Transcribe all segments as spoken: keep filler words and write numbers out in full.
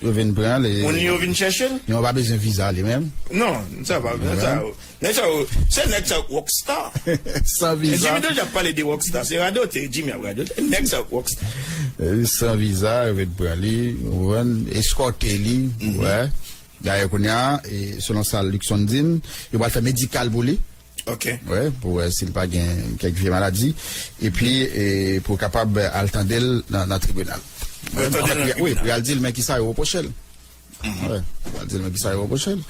Yo vin pran li. Moun yo vin chèche l. Yo pa bezwen viza li menm. Non, sa pa sa. Nèg sa yo, se nèg sa yo rockstar. San viza. Jimmy Danja ap pale de rockstar, se radote Jimmy ap radote. Nèg sa yo rockstar. San viza, yo vin pran li, ou konprann, eskòte li, wè. Dayè kounye a, selon sa Luckson di m, yo pral fè medikal pou li. Ok. Wi, pou wè si l pa gen kèk vye maladi. Epi, e, pou kapab al tande l nan, nan tribinal. Wi, pou y al di l men kisa yo repwoche l. Wi, pou y al di l men kisa yo repwoche l.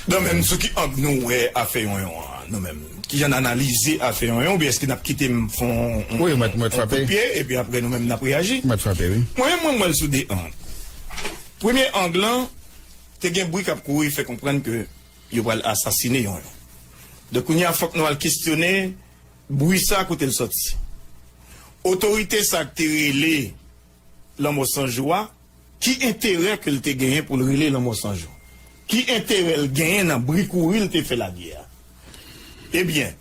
Donk, menm sou ki ang nou wè afè Yonyon an, nou menm? Kijan n analize afè Yonyon, oubyen èske n ap kite m fè yon, yon kout pye, epi apre nou menm n ap reyaji? Mwen menm, mwen wè l sou de ang. Premye ang lan, te gen bri k ap kouri fè konprann ke yo pral asasine Yonyon. Donk, kounye a, fòk nou al kesyone bri sa kote l sòti. Otorite sa k te rele Lanmò San Jou a, ki enterè ke l te genyen pou l rele Lanmò San Jou? Ki enterè l genyen nan bri kouri l te fè lage a? Ebyen,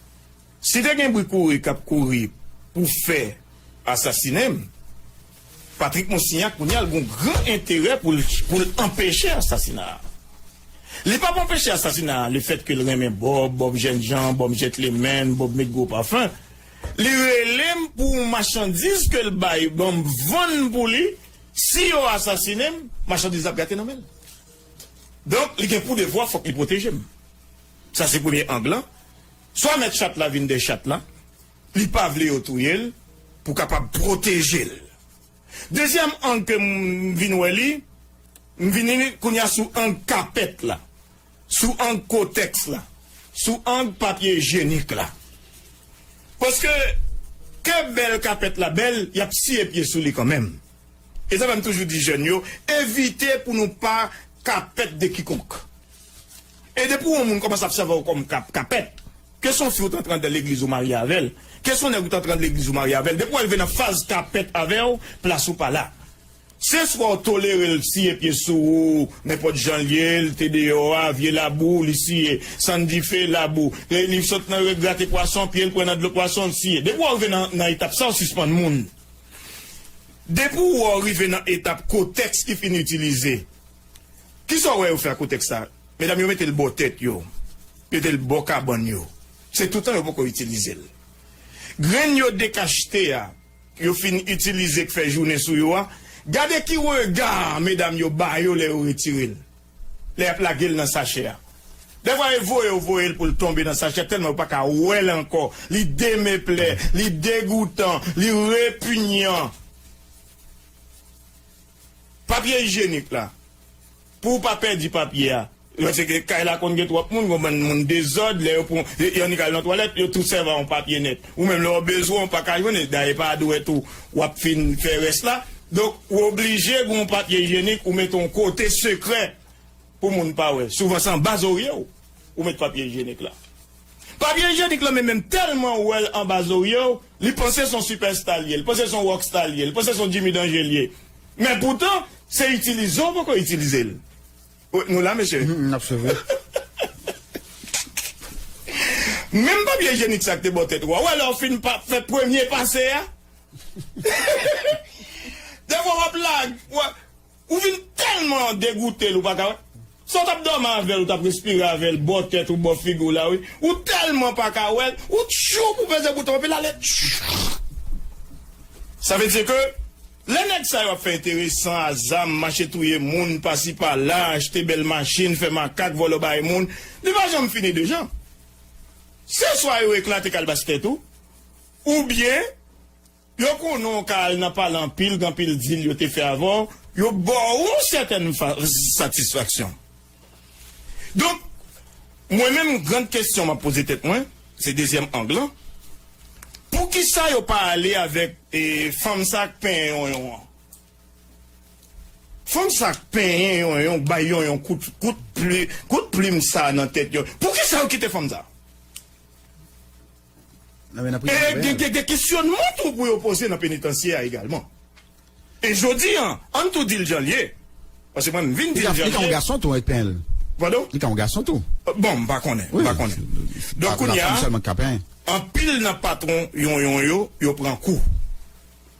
si te gen bri kouri k ap kouri pou fè asasinen m, Patrick Monsignac kounye a l gen yon gran enterè pou l, pou l anpeche asasina a. Li p ap anpeche asasina a lefètke l renmen Bob, Bob jènjan, Bob gentleman, Bob met gwo pafen. Li rele m pou yon machandiz ke l bay, ban m vann pou li, si yo asasinen m, machandiz la ap gate nan men l. Donk, li gen pou devwa, fòk li pwoteje m. Sa se premye ang lan. Swa mèt chat la vin dèyè chat la, li pa vle yo touye l pou kapab pwoteje l. Dezyèm ang ke m vin wè li, m vini kounye a sou ang kapèt la, sou ang kotèks la, sou ang papye ijyenik la. Paske, ke bèl kapèt la bèl, y ap siye pye sou li kanmenm. E sa fè m toujou di jèn yo, evite pou nou pa kapèt de kikonk. E depi yon moun kòmanse ap sèvi w kòm kap, kapèt, ke se yon fi ou t antre anndan legliz ou marye avè l, ke se yon nèg ou t antre anndan legliz ou marye avè l, depi w rive nan faz kapèt avè w, plas ou pa la. Se swa w tolere l siye pye sou ou, nenpòt jan l ye, l te deyò a, vye labou, li siye, sann dife, labou, li sot nan grate pwason, pye l pran nan dlo pwason, l siye. Depi w rive nan, nan etap sa, w sispann moun. Depi w rive nan etap kotèks ki fin itilize, kisa w wè yo fè ak kotèks sa? Medam yo mete l bò tèt yo, mete l bò kabann yo. Se toutan yo poko itilize l. Grenn yo dekachte a, yo fin itilize k fè jounen sou yo a, gade ki rega medam yo ba yo lè yo retire l, lè y ap lage l nan sachè a. Dèfwa e voye yo voye l pou l tonbe nan sachè tèlman yo pa ka wè l ankò. Li demeplè, li degoutan, li repinyan. Papye ijyenik la, pou w pa pèdi papye a, paske kay la konn gen twòp moun, gon bann moun dezòd, lè yo pran, yo annik al nan twalèt, yo tou sèvi a yon papye nèt. Ou menm lè w bezwen, w pa ka jwenn, dayè pa dwèt ou w ap fin fè rès la. Donk, ou oblije gen yon papye ijyenik, ou mete yon kote sekrè pou moun pa wè. Souvan se anba zorye w ou met papye ijyenik la. Papye ijyenik la menm, menm tèlman wè l anba zorye w, li panse se yon sipèsta l ye, li panse se yon wòksta l ye, li panse se yon Jimmy Danje l ye. Men poutan, se itilize w poko itilize l. Wi, nou la, mesye? N ap swiv, wi. Menm papye ijyenik sa k te bò tèt ou a, w wè lè w fin pa, fè premye pase a? Dèfwa w ap lage, w, ou vin tèlman degoute l ou pa ka wè. Sa w t ap dòmi avè l, ou t ap respire avè l, bò tèt ou, bò figi w la, wi. Ou tèlman pa ka wè l, ou tchoup, ou peze bouton, epi l ale. Sa vle di ke lè nèg sa yo ap fè enteresan a zam, mache touye moun, pasi pala, achte bèl machin, fè makak, vòlò bay moun, li pa janm fini de jan. Se swa yo eklate kalbas tèt ou, oubyen yo konnen w ka al nan pale anpil, gen anpil dil yo te fè avè w, yo ba w yon sètèn fa-, satisfaksyon. Donk, mwen menm, gran kesyon m ap poze tèt mwen, se dezyèm ang lan, poukisa yo pa ale avèk, e, fanm sa k penyen yonyon an? Fanm sa k penyen yonyon, k bay yonyon kout, kout pli-, kout plim sa nan tèt yo. Poukisa yo kite fanm sa? E gen, gen, gen kesyonman tou pou yo poze nan penitansye a egalman. E jodi a, ann tou di l jan l ye. Paske mwen, m vin di l jan l ye. Li ka yon gason tou, e penyen l. Padon? Li ka yon gason tou. Bon, m pa konnen, m pa konnen. Donk, kounye a, anpil nan patwon yonyon yo, yo pran kou.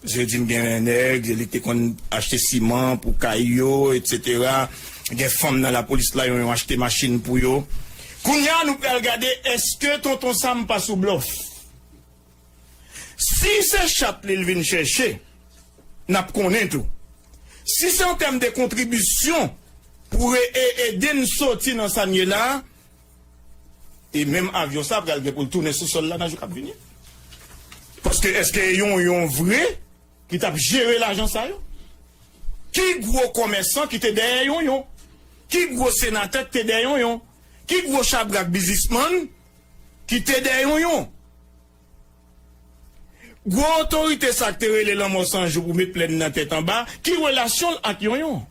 Misye di m gen nèg, li te konn achte siman pou kay yo, etsetera. Gen fanm nan lapolis la, yon, yon achte machin pou yo. Kounye a, nou pral gade, èske Tonton Sam pa sou blòf? Si se chat li l vin chèche, n ap konnen tou. Si se an tèm de kontribisyon pou e- e- ede n soti nan sa n ye la, e menm avyon sa pral gen pou l tounen sou sòl la nan jou k ap vini. Paske èske Yonyon vre ki t ap jere lajan sa yo? Ki gwo kòmèsan ki te dèyè Yonyon? Ki gwo senatè ki te dèyè Yonyon? Ki gwo chabrak biznismann ki te dèyè Yonyon? Gwo otorite sa k te rele Lanmò San Jou pou met Plèn nan tèt anba, ki relasyon l ak Yonyon?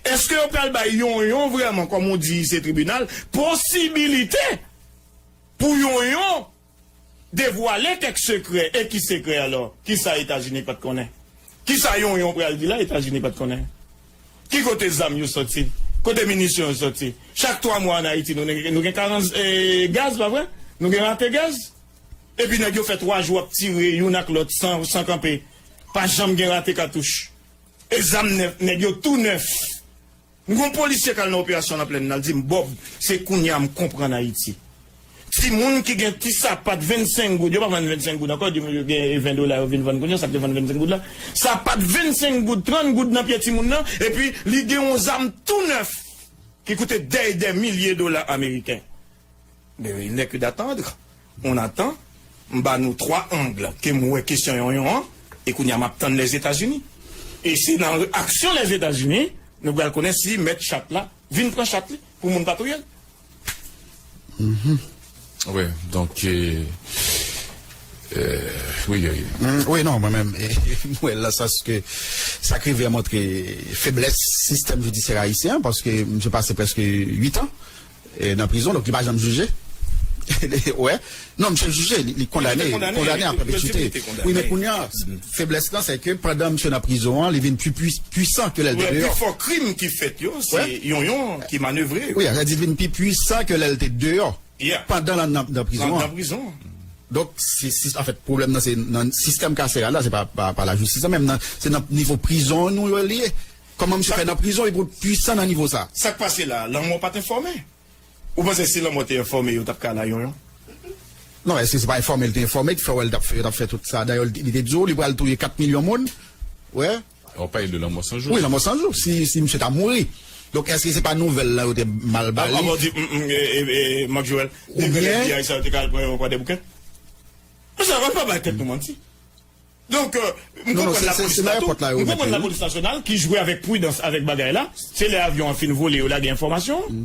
Èske yo pral bay Yonyon vrèman, kòm ou di, se tribinal, posibilite pou Yonyon devwale kèk sekrè? E ki sekrè alò? Kisa Etazini pa t konnen? Kisa Yonyon pral di la Etazini pa t konnen? Ki kote zam yo soti? Kote minisyon yo soti? Chak twa mwa ann Ayiti, nou, nou gen karans e, gaz, pa vre? Nou gen rate gaz? Epi nèg yo fè twa jou ap tire youn ak lòt san, san kanpe. Pa janm gen rate katouch. E zam nèf, nèg yo tou nèf. M gon polisye k al nan operasyon nan Plèn nan, l di m, Bòb, se kounye a m konprann Ayiti. Timoun ki gen ti sapat vennsenk goud, yo pa vann vennsenk goud ankò, di yo gen ven dola, yo vin vann kounye a, sa k te vann vennsenk goud la. Sapat vennsenk goud, trant goud nan pye timoun nan, epi li gen yon zam tou nèf ki koute dè e dè milye dola ameriken. Mais il n'est que d'attendre. On attend. M ba nou twa ang ke m wè kesyon Yonyon an, e kounye a m ap tann Lèzetazini. E se nan aksyon Lèzetazini, nou pral konnen si mèt chat la vin pran chat li pou moun pa touye l. Wi, donk, e, e, wi, wi. Mm, wi, non, mwen menm, e, mwen, nan sans ke sa k rive a montre feblès sistèm jidisyè ayisyen an, paske misye pase prèske uit an e, nan prizon, donk li pa janm jije. Wè. Non, misye jije, li, li kondane, kondane a pèpetuite. Wi, men kounye a, feblès lan, se ke pandan misye nan prizon an, li vin pi pwisan ke lè l te deyò. Pi fò krim ki fèt yo, se Yonyon ki manevre yo. Wi, sa di li vin pi pwisan ke lè l te deyò. Pandan l nan prizon an. Donk, anfèt, pwoblèm nan, se nan sistèm kaseral la, se pa, pa, pa lajistis la, menm nan, se nan nivo prizon nou yo li ye. Kòman misye fè nan prizon epi l pwisan nan nivo sa? Sa k pase la, lanmò pa t enfòme? Ou panse si lanmò te enfòme yo t ap ka la Yonyon? Non, èske se pa enfòme l te enfòme ki fè wè l t ap fè, yo t ap fè tout sa? Dayè, li te di w li pral touye kat milyon moun. Wè. Ou pale de lanmò san jou? Wi, lanmò san jou. Si, si misye ta mouri. Donk, èske se pa nouvèl la yo te mal ba li? Avan di, Marc Joël, degrè FBI sa yo te ka al pran yo Kwadèboukè? Mesye, ann pa bay tèt nou manti. Donk, m konprann lapolis la tou, m konprann lapolis nasyonal ki jwe avèk pridans avèk bagay la. Se lè avyon an fin vole yo lage enfòmasyon.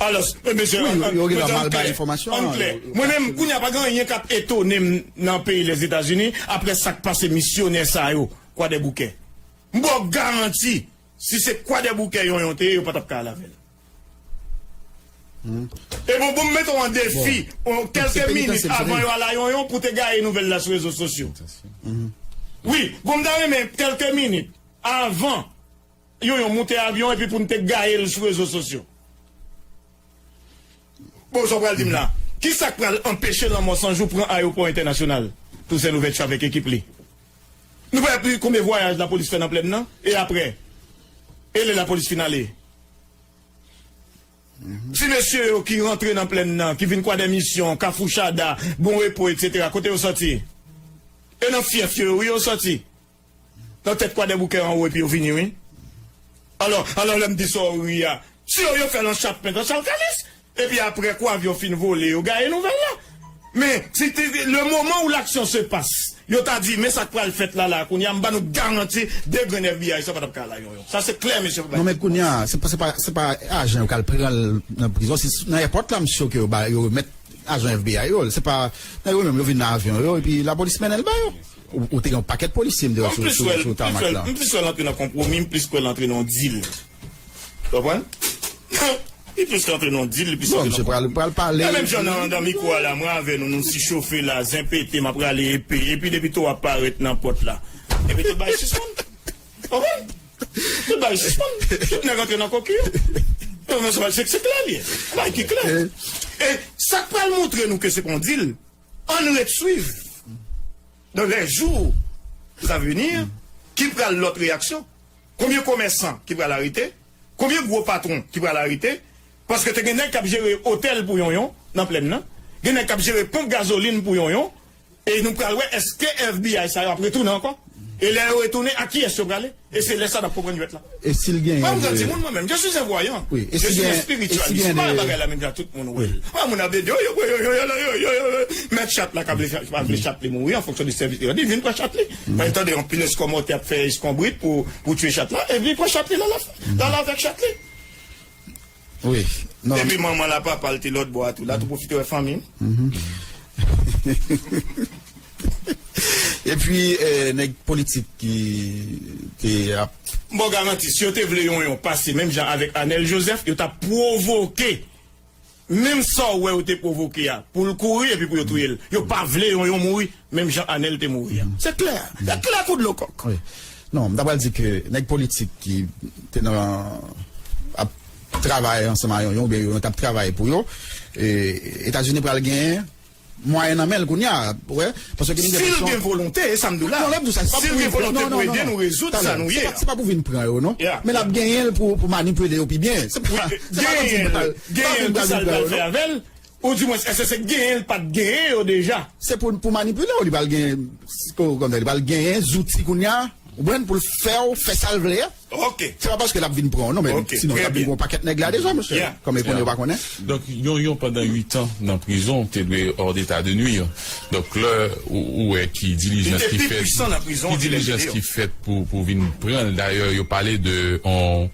Alò, mesye, ann klè, ann klè. Mwen menm, kounye a pa gen anyen k ap etone m nan peyi Lèzetazini apre sa k pase misyonè sa yo Kwadèboukè. M ba w garanti, si se Kwadèboukè Yonyon te ye, yo pa t ap ka al avè l. E bon, bon, m mete w an defi, kèlke minit avan yo al a Yonyon pou te gaye nouvèl la sou rezo sosyo. Wi, bon, m ta renmen kèlke minit avan Yonyon moute avyon epi pou n te gaye l sou rezo sosyo. Bon, sa w pral di m la? Kisa k pral anpeche Lanmò San Jou pran ayewopò entènasyonal Toussaint Louverture avèk ekip li? Nou pa wè konbyen vwayaj lapolis fè nan Plèn nan? E apre? E lè lapolis fin ale? Ti mesye yo ki rantre nan Plèn nan, ki vin Kwadèmisyon, Kafou Chada, Bon Repo, etsetera, kote yo sòti? E nan fyèf yo, wi, yo sòti. Nan tèt Kwadèboukè anwo epi yo vini, wi. Alò, alò, lè m di sa w ri a, si yo, yo fè l an chapment, an chalkalis, epi apre, kou avyon fin vole, yo gaye nouvèl la. Men, si te, le moment où l'action se passe, yo ta di, men sa k pral fèt la, la, kounye a, m ba nou garanti, de grenn FBI, sa pa t ap ka la, Yonyon. Sa se klè, mesye. Non, men kounye a, se pa, se pa, se pa ajan yo k al pran l nan prizon, se nan èpòt la, m si ke yo ba, yo remèt ajan FBI yo. Se pa, nan yo menm, yo vin nan avyon yo, epi lapolis mennen l ba yo. Ou, ou te gen yon pakèt polisye m deyò sou, sou, sou tamak la. M plis wè l antre nan konpwomi, m plis wè l antre nan yon dil. Ou konprann? Li plis antre nan dil, li plis antre nan konpwomi. Pral, pral pale. E menm jan nan, nan mikwo a la, mwen avè nou, nou sichofe la, zen pete, m ap rale epe, epi depi to ap parèt nan pòt la. Epi tout bagay sispann. Ou konprann? Tout bagay sispann. Tout nèg antre nan koki yo. Non, non, se, se, se klè li ye. Bagay ki klè. E sa k pral montre nou ke se pa yon dil, ann ret swiv. Dans les jours à venir, ki pral lòt reyaksyon? Konbyen komèsan ki pral arete? Konbyen gwo patwon ki pral arete? Paske te gen nèg k ap jere otèl pou Yonyon nan Plèn nan. Gen nèg k ap jere ponp gazolin pou Yonyon. E nou pral wè èske F B I sa yo ap retounen ankò. E lè yo retounen, ak kiyès yo prale? E se lè sa n ap konprann jwèt la. E si l genyen... Mwen, m gran timoun mwen menm, je suis un voyant. Wi, e si... Je suis un spiritualiste. Mwen bagay la menm jan tout moun wè l. Mwen moun ap ede yo, yo, yo, mèt chat la k ap vle fè, k ap vle chat li mouri an fonksyon de sèvis li rann li, vin pran chat li. Mwen tande anpil eskonmòtè ap fè eskonbrit pou, pou tye chat la, epi pran chat li, l al, l al avèk chat li. Wi. Non. Epi manman l a, papa l te lòt bò a tou. L a tou pwofite wè fanmi l. Epi, eh, nèg politik ki te ap... M ba w garanti, si yo te vle Yonyon pase menm jan avèk Anèl Jozèf, yo t ap pwovoke menm sa w wè yo te pwovoke a, pou l kouri epi pou yo touye l. Yo pa vle Yonyon mouri menm jan Anèl te mouri a. Se klè. Se klè kou dlo kòk. Wi. Non, m ta pral di ke nèg politik ki te nan, ap travay ansanm a Yonyon, oubyen Yonyon t ap travay pou yo, e, Etazini pral genyen mwayen nan men l kounye a, ou wè, paske... Si l gen volonte, e sa m di w la. Non, lè m di w sa, se pa pou vin pran, non, non, non, non. Si l gen volonte pou ede nou rezoud sa nou ye a. Se pa, se pa pou vin pran yo, non. Men l ap genyen l pou, pou manipile yo pi byen. Se pa, se pa kòmsi l pral, genyen l, genyen l, kisa l pral fè avè l? Ou di mwen, èske se genyen l pa t genyen yo deja? Se pou, pou manipile yo, li pral genyen, kòmsi li pral genyen zouti kounye a, ou konprann, pou l fè w fè sa l vle a. Ok. Se pa paske l ap vin pran w, non, men sinon, t ap vin pran yon pakèt nèg la deja, mesye. Kòm yo konnen, yo pa konnen. Donk, Yonyon pandan uit an nan prizon te dwe hors d'état de nuire. Donk, lè ou, ou wè ki dilijans ki fèt, ki dilijans ki fèt pou, pou vin pran l. Dayè, yo pale de yon,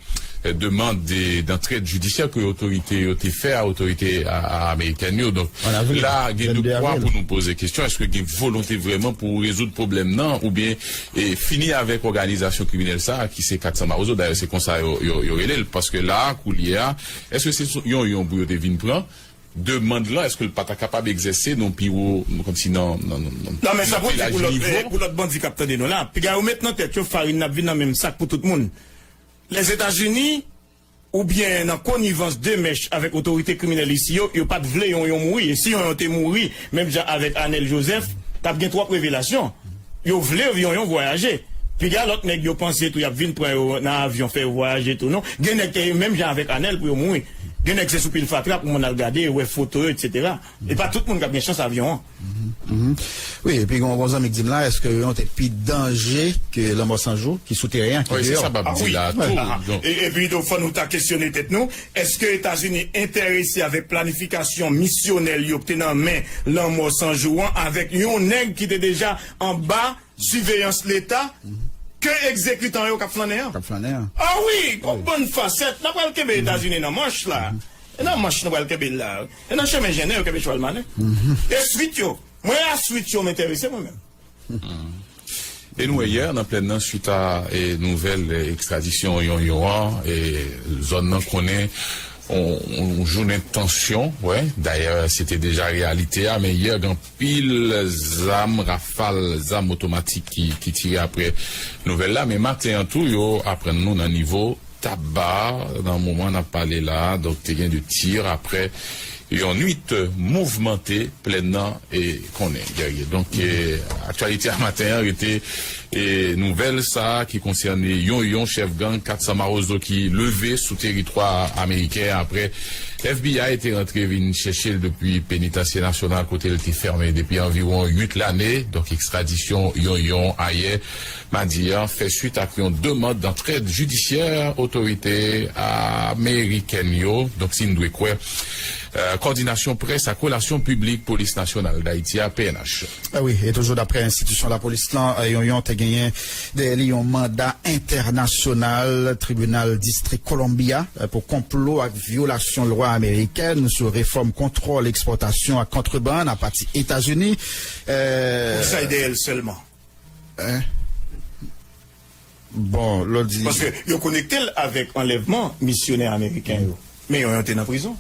eh, demann de, d'entraide judiciaire ke otorite yo te fè a otorite a, a amerikèn yo. Donk, la, gen de kwa pou nou poze kesyon, èske gen volonte vrèman pou rezoud pwoblèm nan, oubyen e fini avèk òganizasyon kriminèl sa a ki se Kat San Mawozo. Dayè, se konsa yo, yo, yo rele l. Paske la a, koulye a, èske se sou Yonyon pou yo te vin pran? Demann lan, èske l pa ta kapab egzèse nan pi wo, kòmsi nan, nan, nan, nan... Non, men sa pou di pou lòt, eh, pou lòt bandi k ap tande nou la. Piga yo met nan tèt yo farin n ap vin nan menm sak pou tout moun. Lèzetazini, oubyen nan konivans de mèch avèk otorite kriminèl isi yo, yo pa t vle Yonyon mouri. E si Yonyon te mouri, menm jan avèk Anèl Jozèf, t ap gen twòp revelasyon. Yo vle Yonyon vwayaje. Piga lòt nèg yo panse tou y ap vin pran yo nan avyon, fè yo vwayaje tou, non. Gen nèg te menm jan avèk Anèl pou yo mouri. Gen nèg se sou pil fatra pou moun al gade, wè foto yo, etsetera. E pa tout moun k ap gen chans avyon an. Mhm. Wi, epi gen yon zanmi k di m la, èske Yonyon te pi danje ke Lanmò San Jou, ki sou teren an, ki deyò? Wi, se sa m ap di la tou. Ah, wi. Donk, e, epi, donk, fò nou ta kesyone tèt nou, èske Etazini enterese avèk planifikasyon misyonèl yo ki te nan men Lanmò San Jou an, avèk yon nèg ki te deja anba siveyans Leta ke egzekitan yo k ap flannen an. K ap flannen an. Ah wi, gon bann fasèt. N a pral kenbe Etazini nan manch la. E nan manch nou pral kenbe l la. E nan chemen jennen yo kenbe chwal manen. E swit yo. Mwen, a swit yo m enterese mwen menm. E nou wè yè nan Plèn nan, swit a, e, nouvèl, e, ekstradisyon Yonyon an, e, zòn nan konnen yon, yon jounen tansyon, wè. Dayè, se te deja reyalite a, men yè, gen anpil zam, rafal zam otomatik ki, ki tire apre nouvèl la. Men maten an tou, yo aprann nou nan nivo Taba, nan moman n ap pale la a, donk, te gen de tir apre yon nwit mouvmante Plèn nan, e, konnen, Guerrier. Donk, e, aktyalite a maten an rete, e, nouvèl sa a ki konsène Yonyon, chèf gang Kat San Mawozo ki leve sou teritwa ameriken apre F B I te rantre vin chèche l depi Penitansye Nasyonal kote l te fèmen depi anviwon uit lane. Donk, ekstradisyon Yonyon ayè madi a fè swit ak yon demann d'entraide judiciaire otorite amerikèn yo. Donk, si n dwe kwè, eh, Kòdinasyon Près ak Relasyon Piblik Polis Nasyonal Dayiti a, P N H. Ah wi, e toujou daprè enstitisyon lapolis lan, eh, Yonyon te genyen dèyè li yon manda entènasyonal Tribinal Distrik Columbia, eh, pou konplo ak vyolasyon lwa amerikèn sou refòm kontwòl ekspòtasyon ak kontrebann apati Etazini. Eh, poukisa l dèyè l sèlman? Hein? Bon, lè w di... Paske yo konekte l avèk anlèvman misyonè ameriken yo. Men Yonyon te nan prizon.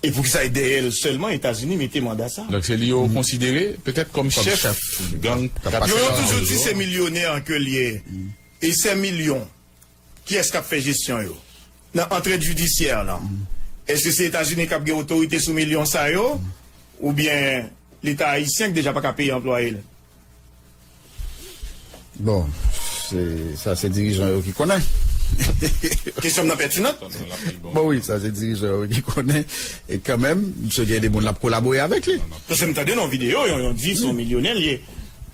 E poukisa e dèyè l sèlman Etazini mete manda sa? Donk, se li yo konsidere petèt kòm chèf gang. Yonyon toujou di se milyonè ke l ye. E se milyon, kiyès k ap fè jesyon yo? Nan antrèd jidisyè lan, èske se Etazini k ap gen otorite sou milyon sa yo? Oubyen Leta ayisyen k deja pa ka peye anplwaye l? Bon, se, sa se dirijan yo ki konnen. Kesyon m nan pètinan? Bon, wi, sa se dirijan yo ki konnen. E kanmenm, misye gen de moun l ap kolabore avèk li. Paske m tande nan videyo, yon, yon di se yon milyonè l ye.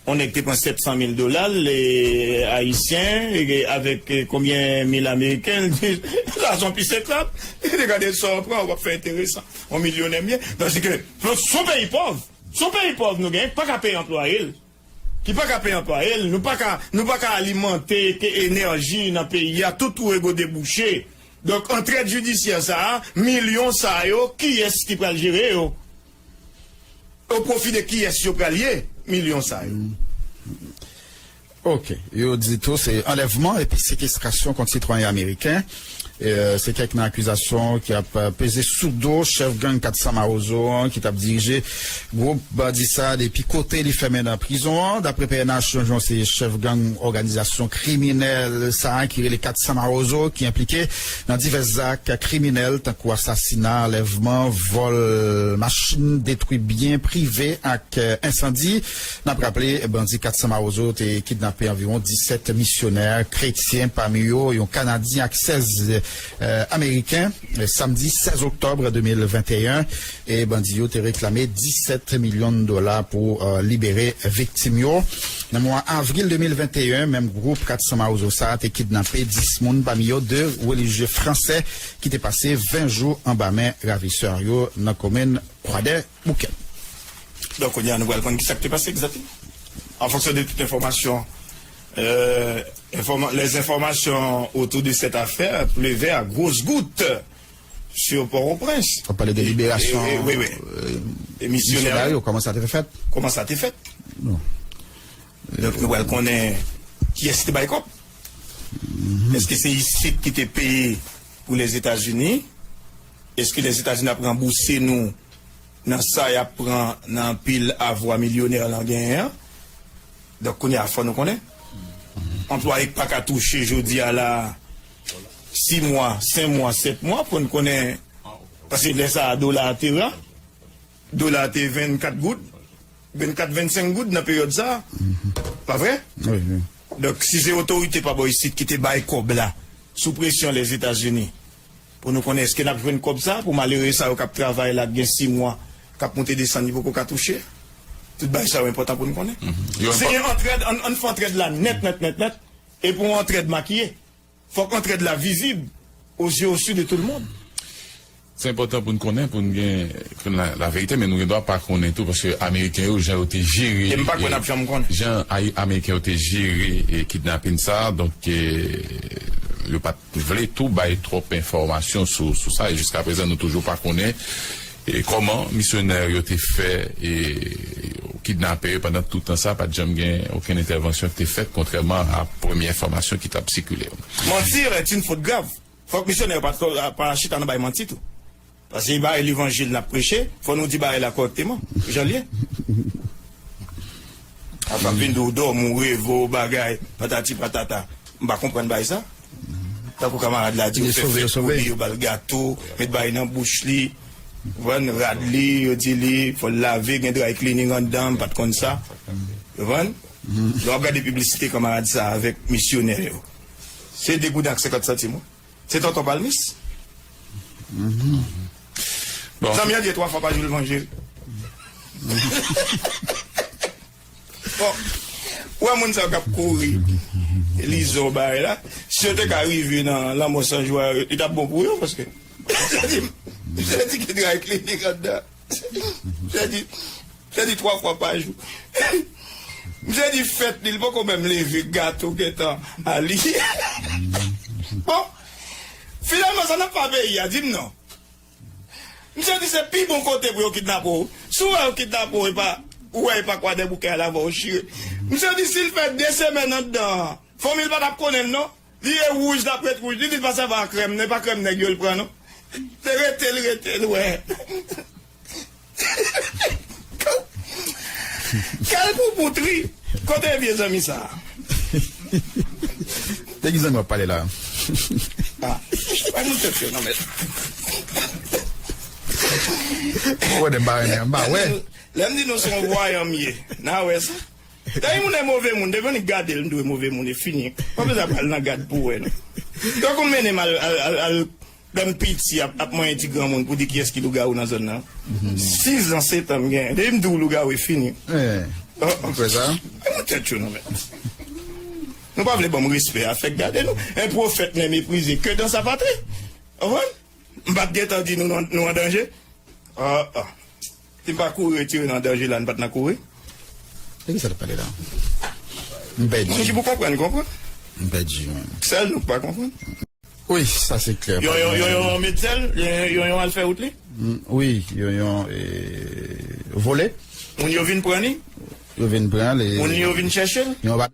Yon nèg te pran sèt san mil dola l, e, ayisyen, e, avèk, e, konbyen mil ameriken, l di, sa se yon pis eklab. Li te gade sa w pran, w ap fè enteresan. Yon milyonè m ye. Tandis ke, se yon peyi pòv. Se yon peyi pòv nou gen, ki pa ka peye anplwaye l. Ki pa ka peye anplwaye l, nou pa ka, nou pa ka alimante ke enèji nan peyi a, tout twou ego debouche. Donk, antrèd jidisyè sa a, milyon sa yo, kiyès ki pral jere yo? O pwofi de kiyès yo pral ye, milyon sa yo? Ok. Yo di tou se anlèvman epi sekestrasyon kont sitwayen ameriken. E, se kèk nan akizasyon ki ap, e, peze sou do chèf gang Kat San Mawozo an ki t ap dirije gwoup bandi sa a depi kote li fèmen nan prizon an. Dapre P N H, Jan Jan se chèf gang òganizasyon kriminèl sa a ki rele Kat San Mawozo ki enplike nan divès zak kriminèl tankou asasina, anlèvman, vòl machin, detwi byen prive ak, e, ensandi. N ap raple, bandi Kat San Mawozo te kidnape anviwon disèt misyonè kretyen, pami yo yon Kanadyen ak sèz, e, Ameriken, e, samdi sèz oktòb de mil venteyen, e bandi yo te reklame disèt milyon dola pou, e, libere viktim yo. Nan mwa avril de mil venteyen, menm gwoup Kat San Mawozo sa a te kidnape dis moun, pami yo de relijye fransè ki te pase ven jou anba men ravisè yo nan komin Kwadè Boukè. Donk, kounye a, nou pral konn ki sa k te pase egzakteman. En fonction de toute information, euh, informa- les informations autour de cette affaire pleuvaient à grosses gouttes sur Port-au-Prince. W ap pale de liberasyon, e, e, wi, wi. E misyonè yo, kòman sa te fèt? Kòman sa te fèt? Non. Donk, nou pral konnen kiyès ki te bay kòb. Èske se isit ki te peye pou Lèzetazini? Èske Lèzetazini ap ranbouse nou nan sa y ap pran nan anpil avwa milyonè lan genyen an? Donk, kounye a, fò nou konnen. Anplwaye k pa ka touche jodi a la, sis mwa, senk mwa, sèt mwa, pou n konnen, paske lè sa a, dola a te ra, dola a te vennkat goud, vennkat, vennsenk goud nan peryòd sa a. Pa vre? Wi, wi. Donk, si se otorite pa bò isit ki te bay kòb la, sou presyon Lèzetazini, pou nou konnen èske n ap jwenn kòb sa pou malere sa yo k ap travay la, k gen sis mwa, k ap monte desann, li poko ka touche. Tout bagay sa yo enpòtan pou nou konnen. Se yon antrèd, ann, ann fè antrèd la nèt, nèt, nèt, nèt. E pou yon antrèd makiye, fòk antrèd la vizib, aux yeux, aux su de tout le monde. Se enpòtan pou n konnen, pou n gen, pou n la, la verite, men nou gen dwa pa konnen tou, paske Ameriken yo, jan yo te jere, e m pa kwè n ap janm konnen. Jan Ay-, Ameriken yo te jere, e, kidnapin sa, donk, e, yo pa t vle tou bay twòp enfòmasyon sou, sou sa, e jiskaprezan, nou toujou pa konnen, e, kòman misyonè yo te fè, e, kidnape yo pandan tout tan sa, pa t janm gen okenn entèvansyon ki te fèt, kontrèman a premye enfòmasyon ki t ap sikile yo. Mentir est une faute grave. Fòk misyonè yo pa, pa chita nan bay manti tou. Paske se bagay levanjil n ap preche, fò nou di bagay la kòrèkteman, jan l ye. Ap ap vin di w dòmi, w reve, w bagay, patati patata. M pa konprann bagay sa. Tankou kamarad la di, yo fè fèt pou li, yo ba l gato, met bagay nan bouch li, konprann, rad li, yo di li, fò l lave, gen dry cleaning anndan, m pa t konn sa. Konprann? Lè w ap gade piblisite kamarad sa avèk misyonè yo. Se de goud ak senkant santim, wi. Se tonton palmis. Bon. Zanmi an di twa fwa pa jou levanjil. Bon, ou wè moun sa yo k ap kouri, lizò bagay la, si yo te ka rive nan lanmò san jwa, li t ap bon pou yo, paske misye di, misye di ki dry cleaning anndan. Misye di, misye di twa fwa pa jou. Misye di fèt li, li poko menm leve, gato gentan a li. Bon, finalman, sa n ap fè a peyi a, di m non. Misye di se pi bon kote pou yo kidnape w. Si w wè yo kidnape w, e pa, ou wè e pa Kwadèboukè a l ava w chire. Misye di si l fè de semèn anndan an, fanmi l pa t ap konnen l non. Li ye wouj, l ap ret wouj. Li di l pa sèvi a krèm, e pa krèm nèg yo l pran non. Se rete l rete l wè. Kèl poupou tri. Kote vye zanmi sa a? De ki zanmi w ap pale la? Ah, bay moun tèt yo non, mèt. Ou wè de m pa renmen, m pa wè. Lè m di nou se yon vwayan m ye, n a wè sa. Dayè moun e move moun, depi w annik gade l, m di w e move moun, e fini. Pa bezwen pral nan gad pou wè, non. Tankou mennen m al, al, al, al, lè m piti ap, ap manyen ti granmoun pou di kiyès ki lougawou nan zòn nan. Sis an, sèt an m gen. Depi m di w lougawou, e fini. Eh, Oh, oh. Ou kwè sa? E mwen tèt yo non men. Nou pa vle ban m respè a, fèk gade nou. En pwofèt nèg meprize ke dans sa patrie. Konprann? M pa t gentan di nou, nou, nou an danje. Ah, ah. Si m pa kouri retire nan danje la, n pa t nan kouri. E ki sa l ap pale la? M pèdi. Moun ki pou konprann, konprann. M pèdi, men. Sèl nou k pa konprann. Wi, sa se klè. Yo, yo, yo, yo, met sèl, yo, yo, yo al fè wout li. Mm, Wi, yo, yo, eh, vole. Moun yo vin pran li. Yo vin pran li. Moun yo vin chèche l. Yo pa